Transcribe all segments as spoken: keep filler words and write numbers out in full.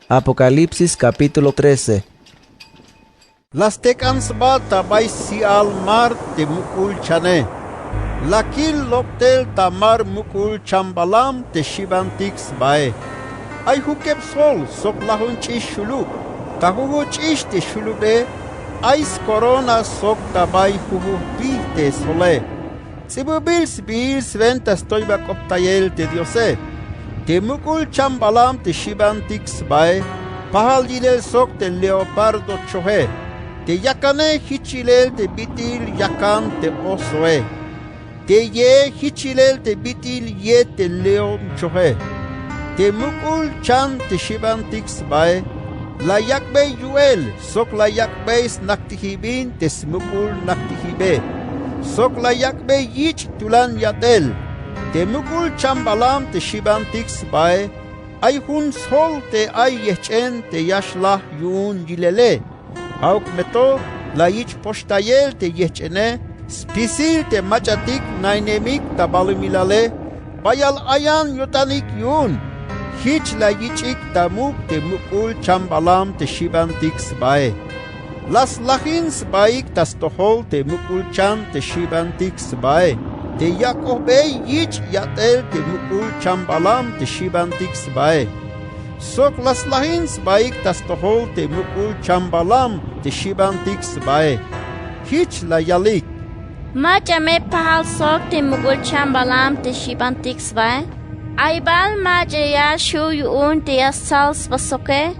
Apocalipsis capítulo trece. La stek'an sba ta bay si'al mar te muk'ul chane. La kil lok'tel ta mar muk'ul chambalam te xibantik sbae. Ay jukeb sjol sok lajun ch'ix xulub. Ta juju ch'ix te xulube ay skorona sok ta bay juju jpij te sjole. Ts'ibubil sbiil swenta stoybak'optayel te Diose. Te muk'ul chambalam te xibantik sbae pajal yilel sok te leopardo choje. Te yakane jich yilel te bit'il yakan te osoe. Te yee jich yilel te bit'il ye te león choje. Te muk'ul chan te xibantik sbae la yak'bey yu'el sok la yak'bey snak'tijibin te smuk'ul nak'tijibe. Sok la yak'bey yich' tulan yat'el. Te muk'ul chambalam te xibantik sbae ay jun sjol te ay yejch'en te ya xlaj yu'un yilele. Ja'uk me to la yich' poxtayel te yejch'ene spisil te mach'atik nainemik ta balumilale. Bayal ayan yo'tanik yu'un. Jich la yich'ik ta muk' te muk'ul chambalam te xibantik sbae. La slajin sbaik ta stojol te muk'ul chan te xibantik sbae. Te yak'ojbey yich' yat'el te muk'ul chambalam te xibantik sbae. Sok la slajin sbaik ta stojol te muk'ul chambalam te xibantik sbae. Jich la yalik: Mach'a me pajal sok te muk'ul chambalam te xibantik sbae. Ay bal mach'a ya xju' yu'un te ya stsal sba soke,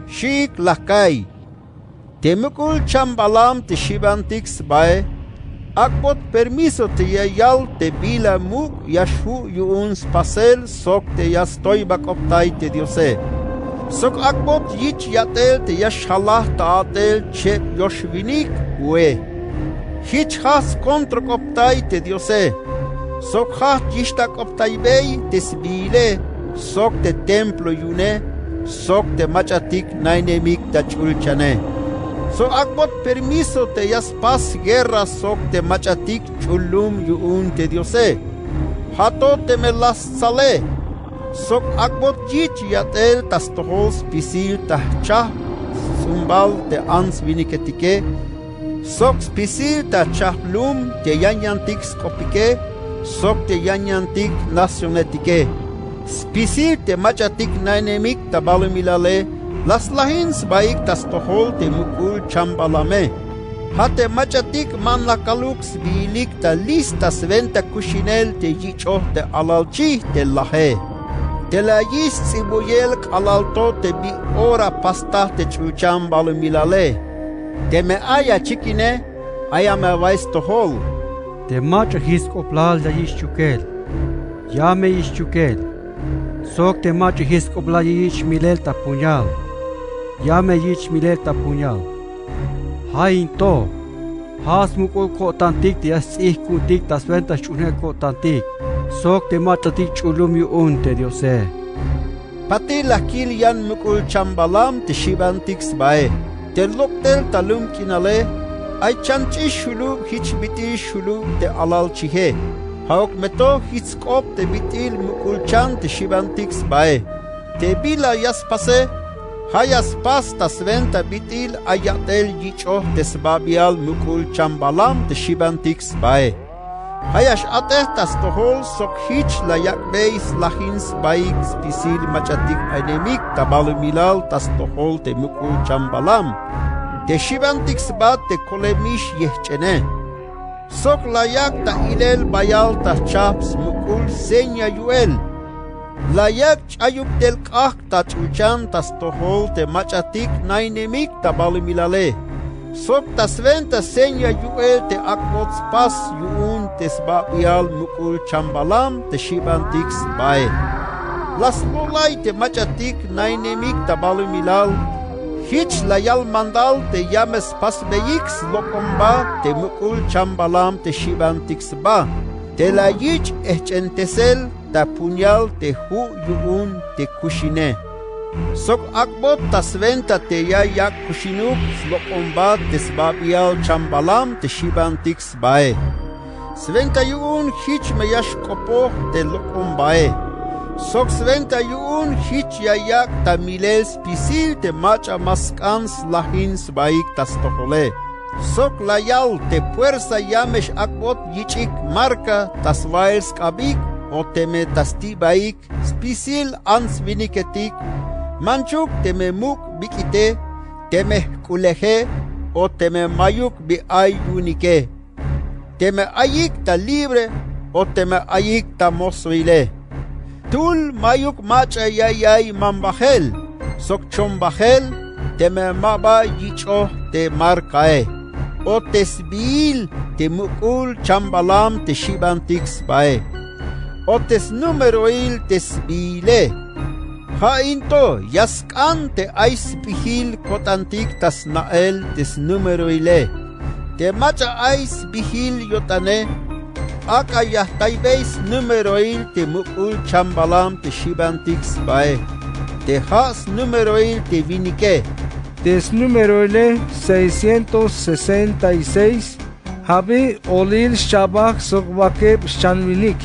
xiik la ka'iy. Te muk'ul chambalam te xibantik sbae ak'bot permiso te ya yal te bila muk' ya xju' yu'un spasel sok te ya stoybak'optay te Diose. Sok ak'bot yich' yat'el te ya xjalaj ta a'tel cheb yoxwinik ue. Jich jajch' skontrok'optay te Diose. Sok jajch' yixtak'optaybey te sbiile, sok te templo yu'une, sok te mach'atik nainemik ta ch'ulchane. Sok ak'bot permiso te ya spas guerra sok te mach'atik ch'ul lum yu'un te Diose. Ja' to teme la stsale. Sok ak'bot yich' yat'el ta stojol spisil ta jchajp sts'umbal te ants winiketike, sok spisil ta jchajp lum te yan yantik sk'opike, sok te yan yantik nacionetike. Spisil te mach'atik nainemik ta balumilale la slajin sbaik ta stojol te muk'ul chambalame. Ja' te mach'atik ma la kaluk sbiilik ta lista swenta kuxinel te yich'oj te alalchij te laje. Te la yich' sts'ibuyel k'alal to te bi ora pastaj te ch'ulchan balumilale. Teme ay achikine, aya me awa'y stojol. Te mach'a jich sk'oplal ya yich' chukel, ya me yich' chukel. Sok te mach'a jich sk'oplal ya yich' milel ta puñal, ya me yich' milel ta puñal. Ja' in to, ja' smuk'ul ko'tantik te ya sts'ijk ku'untik ta swenta sch'uhunel ko'tantik, sok te mach'atik ch'ul lum yu'un te Diose. Patil la kil yan muk'ul chambalam te xibantik sbae. Te lok'tel ta lum k'inale ay chan ch'ix xulub jich bit'il xulub te alalchije. Ja'uk me to jich sk'op te bit'il muk'ul chan te xibantik sbae. Te bila ya spase, ja' ya spas ta swenta bit'il ay yat'el yich'oj te sbabial muk'ul chambalam te xibantik sbae. Ja' ya x-a'tej ta stojol sok jich la yak'bey slajin sbaik spisil mach'atik ainemik ta balumilal ta stojol te muk'ul chambalam te xibantik sba te kolemix yejch'ene. Sok la yak' ta ilel bayal ta jchajp smuk'ul seña yu'el. La yak' ch'ayuk tel k'ajk' ta ch'ulchan ta stojol te mach'atik nainemik ta balumilale. Sok ta swenta seña yu'el te ak'bot spas yu'un te sbabial muk'ul chambalam te xibantik sbae. La slolay te mach'atik nainemik ta balumilal. Jich la yal mandal te ya me spasbeyik slok'omba te muk'ul chambalam te xibantik sba. Te la yich' ejch'entesel ta puñal te ju' yu'un te kuxine. Sok ak'bot ta swenta te ya yak' kuxinuk slok'omba te sbabial chambalam te xibantik sbae. Swenta yu'un jich me ya xk'opoj te lok'ombae. Sok swenta yu'un jich ya yak' ta milel spisil te mach'a ma sk'an slajin sbaik ta stojole. Sok la yal te puersa ya me x'ak'bot yich'ik marka ta swa'el sk'abik o teme ta sti'baik spisil ants-winiketik, manchuk teme muk' bik'ite, teme jk'uleje o teme mayuk bi ay yu'unike, teme ayik ta libre o teme ayik ta mosoile. Jtul mayuk mach'a ya ya'iy mambajel sok chombajel teme ma ba yich'oj te markae o te sbiil te muk'ul chambalam te xi'bantik sbae o te snumeroil te sbiile. Ja' in to ya sk'an te ay sbijil ko'tantik ta sna'el te snumeroile. Te mach'a ay sbijil yo'tane, ak'a ya jtaybey snumeroil te muk'ul chambalam te xi'bantik sbae, te ja' snumeroil te winike. Te snumeroile seiscientos sesenta y seis, ja' bi olil xcha'bajk sok wakeb xchan winik.